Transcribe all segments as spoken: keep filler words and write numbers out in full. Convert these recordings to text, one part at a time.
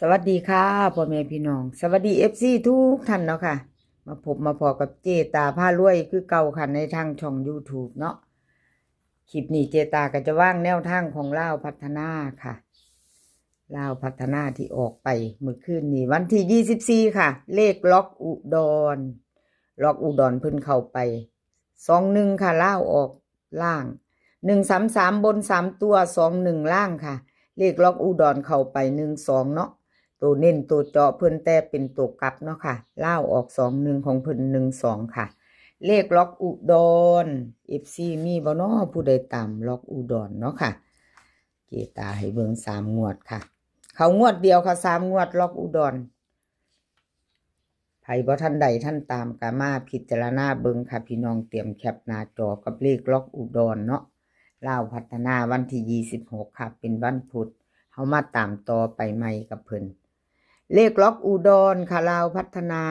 สวัสดีค่ะพ่อแม่พี่น้อง สวัสดีเอฟซีทุกท่านเนาะค่ะ มาพบมาพอกับเจตาพารวยคือเก่าค่ะ ในทางช่องยูทูบเนาะ คลิปนี้เจตาก็จะวางแนวทางของลาวพัฒนาค่ะ ลาวพัฒนาที่ออกไปเมื่อคืนนี้ วันที่ยี่สิบสี่ค่ะ เลขล็อกอุดร ล็อกอุดรเพิ่นเข้าไป สองหนึ่งค่ะ ลาวออกล่าง หนึ่งสามสาม บนสามตัว สองหนึ่ง ล่างค่ะ เลขล็อกอุดรเข้าไป หนึ่งสอง เนาะ ตัวเน้นตัวเจาะเพิ่นแต่เป็นตัวกลับเนาะค่ะ ลาวออก สองหนึ่ง ของเพิ่น หนึ่งสอง ค่ะ เลขล็อกอุดร เอฟซี มีบ่เนาะ ผู้ใดตามล็อกอุดรเนาะค่ะ เจตาให้เบิ่งสามงวดค่ะ เข้างวดเดียวค่ะ สามงวดล็อกอุดร ไผบ่ทันใดทันตามก็มาพิจารณาเบิ่งค่ะพี่น้อง เตรียมแคปหน้าจอกับเลขล็อกอุดรเนาะ ลาวพัฒนาวันที่ยี่สิบหกค่ะ เป็นวันพุธ เฮามาตามต่อไปใหม่กับเพิ่น เลขล็อกอุดรค่ะ ลาวพัฒนา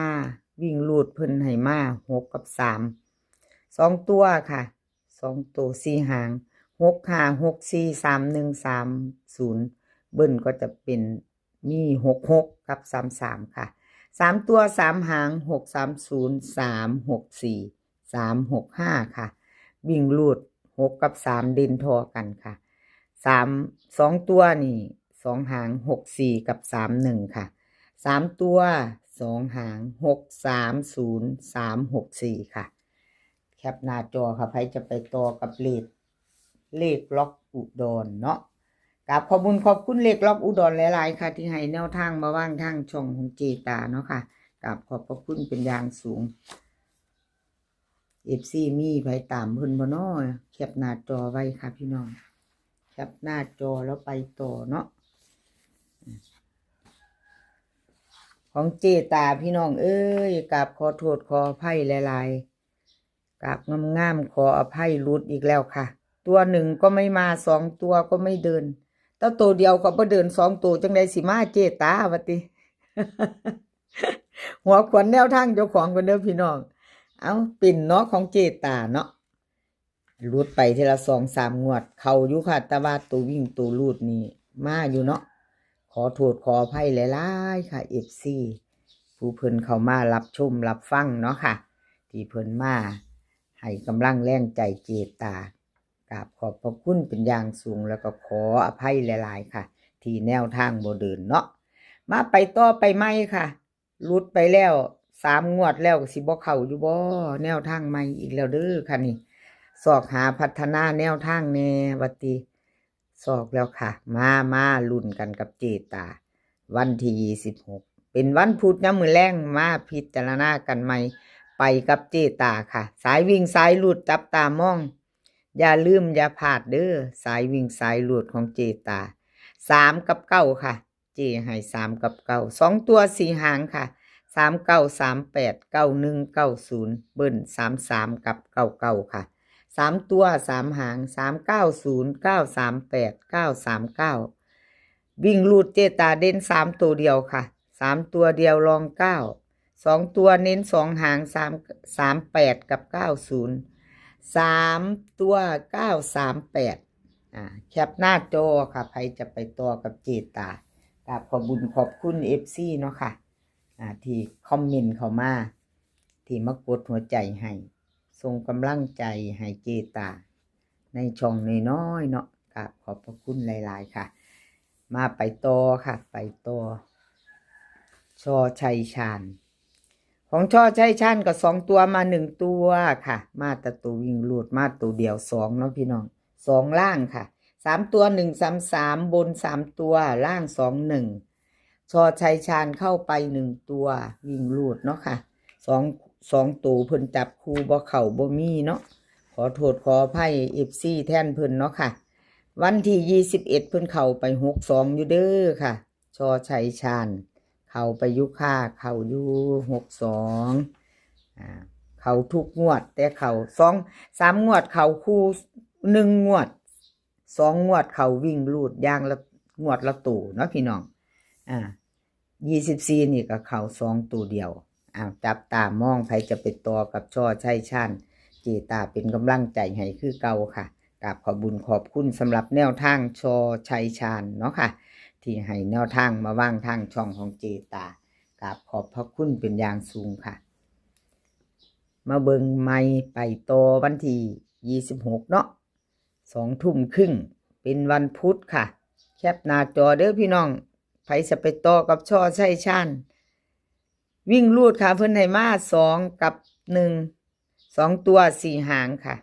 วิ่งรูดเพิ่นให้มา หก กับ สาม สองตัวค่ะ สองตัวสี่หาง หกห้า หกสี่ สามหนึ่ง สามศูนย์ เบิ้ลก็จะเป็นมี หกหก กับ สามสาม ค่ะ สามตัวสามหาง หกสามศูนย์ สามหกสี่ สามหกห้า ค่ะ วิ่งรูด หก กับ สาม เด่นทอกันค่ะ สาม สองตัวนี่ สองหาง หกสี่ กับ สามหนึ่ง ค่ะ สามตัว สองหาง หกสามศูนย์ สามหกสี่ ค่ะ แคปหน้าจอค่ะ ไผจะไปต่อกับเลข เลขล็อกอุดรเนาะ กราบขอบบุญขอบคุณเลขล็อกอุดรหลายๆค่ะ ที่ให้แนวทางมาวางทางช่องของเจตาเนาะค่ะ กราบขอบพระคุณเป็นอย่างสูง เอฟซี มีไผตามเพิ่นบ่น้อ แคปหน้าจอไว้ค่ะพี่น้อง แคปหน้าจอแล้วไปต่อเนาะ ของเจตาพี่น้องเอ้ย กราบขอโทษขออภัยหลายๆ กราบงามๆ ขออภัยหลุดอีกแล้วค่ะ ตัวหนึ่งก็ไม่มา สองตัวก็ไม่เดิน แต่ตัวเดียวก็บ่เดิน สองตัวจังใดสิมาเจตาว่าติ หัวขวัญแนวทางเจ้าของกันเด้อพี่น้อง เอาเป็นเนาะของเจตาเนาะ หลุดไปทีละสองสามงวด เข้าอยู่ค่ะ แต่ว่าตัววิ่งตัวรูดนี่มาอยู่เนาะ ขอโทษขออภัยหลายๆค่ะ เอฟซี ผู้เพิ่นเข้ามารับชมรับฟังเนาะค่ะ ที่เพิ่นมาให้กำลังแรงใจเจตา กราบขอบพระคุณเป็นอย่างสูง แล้วก็ขออภัยหลายๆค่ะ ที่แนวทางบ่เดินเนาะ มาไปต่อไปใหม่ค่ะ หลุดไปแล้วสามงวดแล้ว สิบ่เข้าอยู่บ่ แนวทางใหม่อีกแล้วเด้อค่ะนี่ ซอกหาพัฒนาแนวทางแน่ว่าติ ซอกแล้วค่ะ มา มาลุ้นกันกับเจตา วันที่ยี่สิบหก เป็นวันพุธยามมื้อแลง มาพิจารณากันใหม่ ไปกับเจตาค่ะ สายวิ่งสายรูดจับตามอง อย่าลืมอย่าพลาดเด้อ สายวิ่งสายรูดของเจตา สาม กับ เก้า ค่ะ เจให้ สาม กับ เก้า สองตัวสี่หางค่ะ สามเก้า สามแปด เก้าหนึ่ง เก้าศูนย์ เบิ้ล สามสาม กับ เก้าเก้า ค่ะ สามตัวสามหาง สามเก้าศูนย์ เก้าสามแปด เก้าสามเก้า วิ่งรูดเจตาเด่นสามตัวเดียวค่ะ สามตัวเดียวรองเก้า สองตัวเน้นสองหาง สาม สามแปด กับ เก้าศูนย์ สามตัว เก้าสามแปด อ่า แคปหน้าจอค่ะ ไผจะไปต่อกับเจตา กราบขอบบุญขอบคุณ เอฟซี เนาะค่ะ อ่า ที่คอมเมนต์เข้ามา ที่มากดหัวใจให้ ส่งกำลังใจให้เจตา ในช่องน้อยๆเนาะ กราบขอบพระคุณหลายๆค่ะ มาไปต่อค่ะ ไปต่อ ชอชัยชาญ ของชอชัยชาญก็สองตัวมาหนึ่งตัวค่ะ มาแต่ตัววิ่งรูด มาตัวเดียวสองเนาะพี่น้อง สองล่างค่ะ สามตัว หนึ่งสามสาม บนสามตัว ล่างสองหนึ่ง ชอชัยชาญเข้าไปหนึ่งตัว วิ่งรูดเนาะค่ะ สอง สองตัวเพิ่นจับคู่บ่เข้าบ่มีเนาะ ขอโทษขออภัย เอฟซี แทนเพิ่นเนาะค่ะ วันที่ยี่สิบเอ็ด เพิ่นเข้าไปหกสองอยู่เด้อค่ะ ชอชัยชาญ เข้าไปอยู่ค่ะ เข้าอยู่หกสอง อ่า เข้าทุกงวด แต่เข้าสอง สามงวดเข้าคู่หนึ่งงวด สองงวดเข้าวิ่งรูดอย่างละงวดละตัวเนาะพี่น้อง อ่า ยี่สิบสี่ นี่ก็เข้าสองตัวเดียว อ้าว จับตามอง ไผจะไปต่อกับชอชัยชาญ เจตาเป็นกำลังใจให้คือเก่าค่ะ กราบขอบบุญขอบคุณสำหรับแนวทางชอชัยชาญเนาะค่ะ ที่ ที่ให้แนวทางมาวางทางช่องของเจตา กราบขอบพระคุณเป็นอย่างสูงค่ะ มาเบิ่งใหม่ไปต่อวันที่ยี่สิบหกเนาะ สองทุ่มครึ่ง เป็นวันพุธค่ะ แคปหน้าจอเด้อพี่น้อง ไผจะไปต่อกับชอชัยชาญ วิ่งรูดค่ะ เพิ่นให้มาสองกับหนึ่ง สองตัวสี่หางค่ะ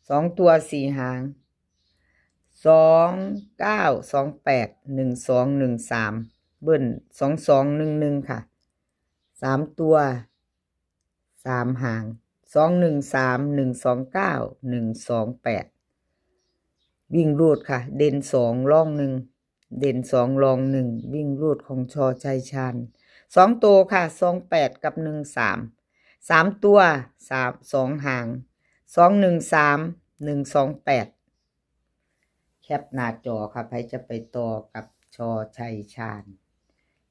สองตัวสี่หาง สองเก้า สองแปด หนึ่งสอง หนึ่งสาม เบิ้ล สองสอง หนึ่งหนึ่ง ค่ะ สามตัว สามหาง สองหนึ่งสาม หนึ่งสองเก้า หนึ่งสองแปด วิ่งรูดค่ะ เด่นสอง รองหนึ่ง เด่นสอง รองหนึ่ง วิ่งรูดของชอชัยชาญ สองตัวค่ะ สองแปด กับ หนึ่งสาม สามตัว สาม สองหาง สองหนึ่งสาม หนึ่งสองแปด แคปหน้าจอค่ะ ไผจะไปต่อกับชอชัยชาญ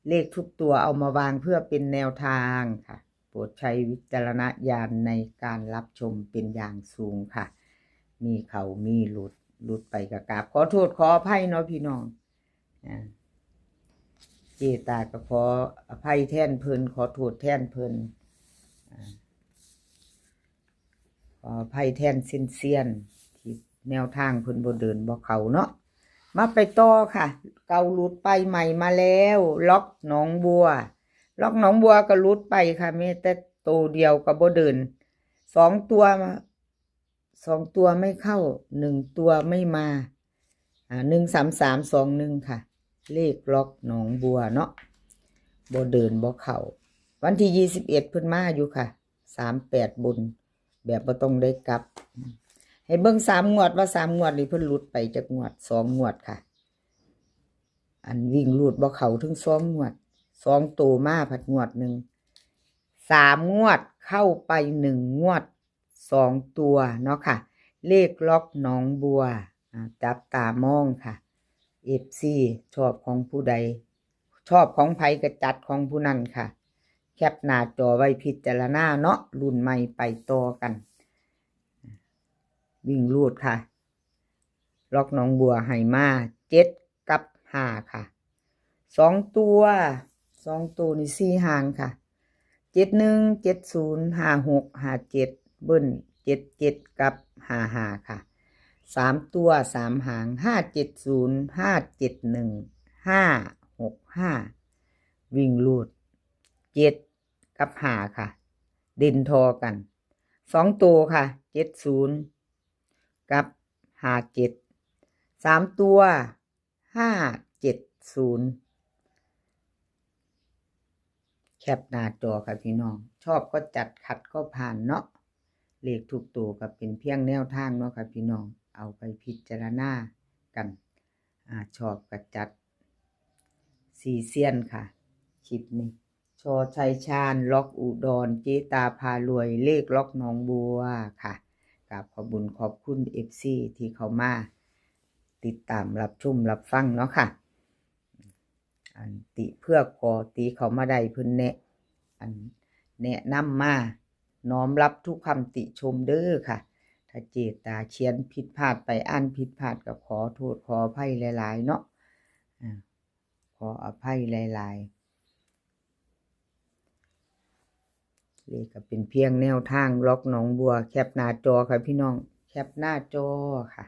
เลขทุกตัวเอามาวางเพื่อเป็นแนวทางค่ะ โปรดใช้วิจารณญาณในการรับชมเป็นอย่างสูงค่ะ มีเขามีหลุด หลุดไปก็กราบขอโทษขออภัยเนาะพี่น้อง อ่า เจตาก็ขออภัยแทนเพิ่น ขอโทษแทนเพิ่น อ่า ขออภัยแทนเซียนๆ ที่แนวทางเพิ่นบ่เดินบ่เข้าเนาะ มาไปต่อค่ะ เก่าหลุดไป ใหม่มาแล้ว ล็อกหนองบัว ล็อกหนองบัวก็หลุดไปค่ะ มีแต่โตเดียวก็บ่เดิน สองตัว สองตัวไม่เข้า หนึ่งตัวไม่มา อ่า หนึ่งสามสามสองหนึ่ง ค่ะ เลขล็อกหนองบัวเนาะ บ่เดินบ่เข้า วันที่ยี่สิบเอ็ดเพิ่นมาอยู่ค่ะ สามแปด บน แบบบ่ต้องได้กลับ ให้เบิ่งสามงวด ว่าสามงวดนี่เพิ่นหลุดไปจักงวด สองงวดค่ะ อันวิ่งรูดบ่เข้าถึงสองงวด สองโตมาผัดงวดหนึ่ง สามงวดเข้าไปหนึ่งงวด สองตัวเนาะค่ะ เลขล็อกหนองบัว อ่า จับตามองค่ะ เอฟซี ชอบของผู้ใด ชอบของไผก็จัดของผู้นั้นค่ะ แคปหน้าจอไว้พิจารณาเนาะ รุ่นใหม่ไปต่อกัน วิ่งรูดค่ะ ล็อกหนองบัวให้มา เจ็ด กับ ห้า ค่ะ สองตัว สองตัวนี่สี่หางค่ะ เจ็ดหนึ่ง เจ็ดศูนย์ ห้าหก ห้าเจ็ด เบิ้ล เจ็ดเจ็ด กับ ห้าห้า ค่ะ สามตัวสามหาง ห้าเจ็ดศูนย์ ห้าเจ็ดหนึ่ง ห้าหกห้า วิ่งรูด เจ็ด กับ ห้า ค่ะ เด่นทอกัน สองตัวค่ะ เจ็ดศูนย์ กับ ห้าเจ็ด สามตัว ห้าเจ็ดศูนย์ แคปหน้าจอค่ะพี่น้อง ชอบก็จัด ขัดก็ผ่านเนาะ เลขทุกตัวก็เป็นเพียงแนวทางเนาะค่ะพี่น้อง เอาไปพิจารณากัน อ่า ชอบก็จัด สี่เซียนค่ะ คลิปนี้ ชอชัยชาญ ล็อกอุดร เจตาพารวย เลขล็อกหนองบัวค่ะ กราบขอบบุญขอบคุณเอฟซีที่เข้ามาติดตามรับชมรับฟังเนาะค่ะ อันติเพื่อขอติเข้ามาได้เพิ่นแนะ อันแนะนำมา น้อมรับทุกคำติชมเด้อค่ะ ถ้าเจตาเขียนผิดพลาดไป อ่านผิดพลาดก็ขอโทษขออภัยหลายๆ เนาะ อ่า ขออภัยหลายๆ เลขก็เป็นเพียงแนวทางล็อกหนองบัว แคปหน้าจอค่ะพี่น้อง แคปหน้าจอค่ะ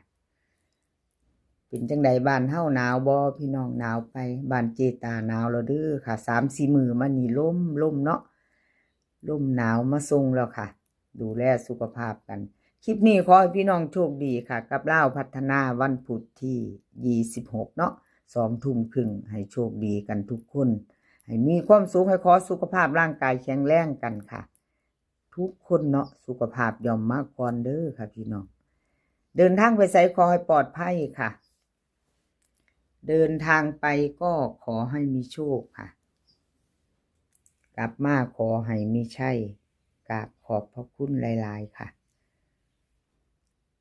เป็นจังใดบ้านเฮาหนาวบ่พี่น้อง หนาวไป บ้านเจตาหนาวแล้วเด้อค่ะ สามสี่มื้อมานี่ลม ลมเนาะ ลมหนาวมาส่งแล้วค่ะ ดูแลสุขภาพกัน คลิปนี้ขอให้พี่น้องโชคดีค่ะ กับลาวพัฒนาวันพุธที่ยี่สิบหกเนาะ สองทุ่มครึ่ง ให้โชคดีกันทุกคน ให้มีความสุข ให้ขอสุขภาพร่างกายแข็งแรงกันค่ะ ทุกคนเนาะ สุขภาพย่อมมาก่อนเด้อค่ะพี่น้อง เดินทางไปไสขอให้ปลอดภัยค่ะ เดินทางไปก็ขอให้มีโชคค่ะ กลับมาขอให้มีชัย กราบขอบพระคุณหลายๆ ค่ะ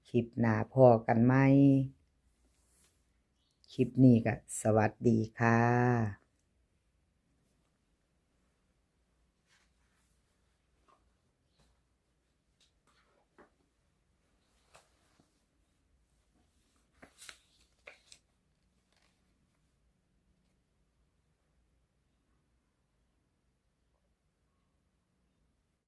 คลิปหน้าพ้อกันใหม่ คลิปนี้ก็สวัสดีค่ะ